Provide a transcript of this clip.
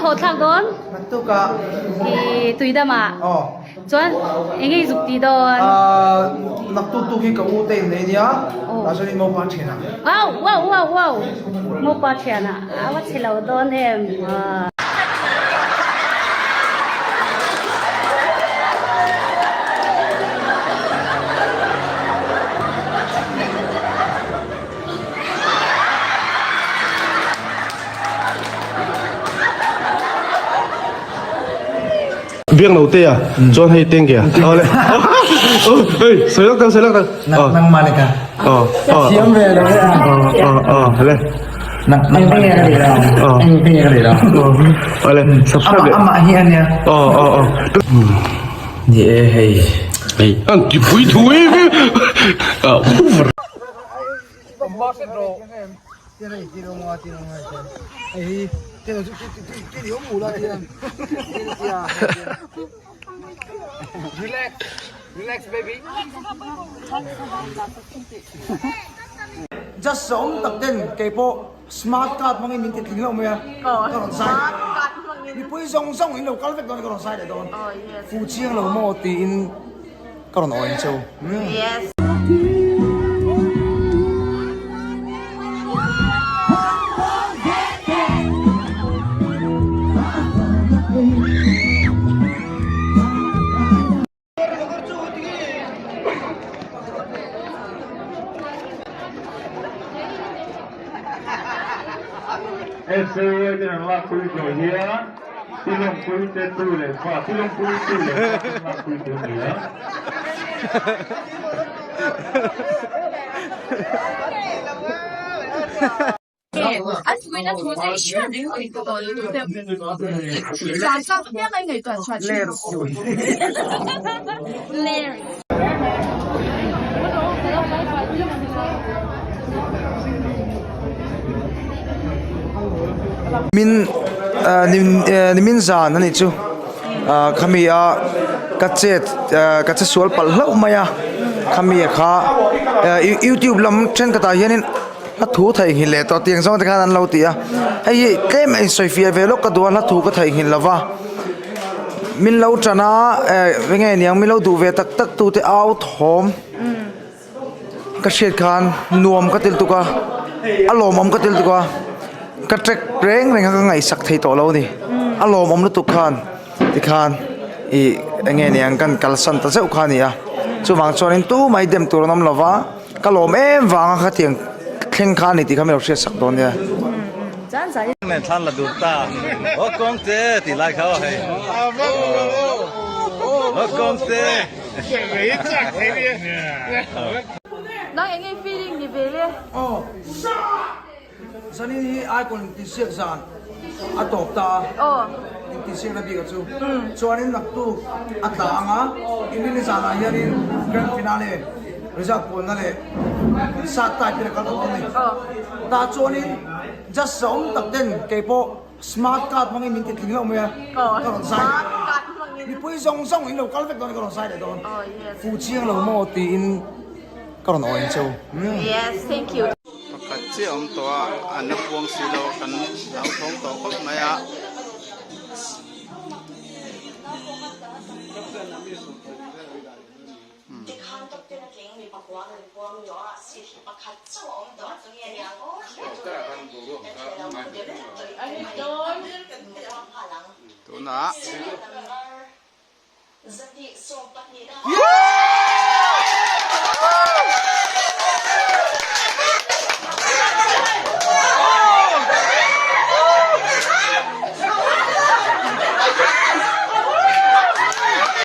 haw thlak dawn? Naktukah. I Tuidamah. Aw. Chuan eng nge i zuk ti dawn? Ahh naktuk tuk hi ka u te in nei nia, tah chuan in mopa thianah. Wow wow wow wow mopa thianah a va chhe lo dawn em. Biak lo te a chuan hei teng ke a awle hei sawi lak tang sawi lak tang nang nang mani ka thiam ve lo a le nang nang mani ka eng te ka lo awle subscribe ama hi ania o o o ni e hei hei an ti pui thui a over Just sawm tak ten keipawh smart card hmangin min ti tling lo mai a ka rawn zai mipui zawng zawng in lo kal vek dawn a ka rawn zai leh dawn fu chiang lo maw tiin ka rawn awi ang che u. SAA ten an lakpui zawh hian Tilawngpui te tu leh fa Tilawngpui tu leh fa ten lakpui tur a ni a. Min nimin zan a nih chu ah khami a ka chet ah ka che sual palh hlauh mai a khami kha youtube lam thenkhatah hianin hla thu theihnghilh leh tawh tiang zawng te khan an lo ti a hei hi tlem a insawifiah ve lawk ka duh a hla thu ka theihnghilh lova min lo tan a eh enge niang min lo duh ve tak tak tu te au thawm ka hriat khan nuam ka til tuk a a lawmawm ka til tuk a ka track reng reng a ka ngaihsak thei tawh lo a ni a lawmawm lutuk khan tikhan ih enge niang kan kalsan ta zeuh kha a ni a chuvang chuanin tumah hi dem tur an awm lova. Ka lawm em vanga khatiang thleng kha a ni tih kha min lo hriat sak dawn nia. Nen thlan la dur ta aw kawngte tih lai kha aw hei aw kawngte. Nang eng nge feeling ni ve le? Aw Zanin hi icon intihsiak zan a tawp ta a, intihsiakna bik a chu. Chuanin naktuk a tla ang a, Inrini zanah hianin grand finale result puanna leh sat type in a kal tawh dawn a ni. Tah chuanin just sawm tak ten keipawh smart card hmangin min ti tling lo mai a, ka rawn zai. Mipui zawng zawng in lo kal vek dawn a, ka rawn zai leh dawn. Fu chiang lo maw tiin ka rawn awi ang che u. Pakhat chiah a awm tawh a, an la puang si lo a, kan hlauthawng tawh khawp mai a. Tunah.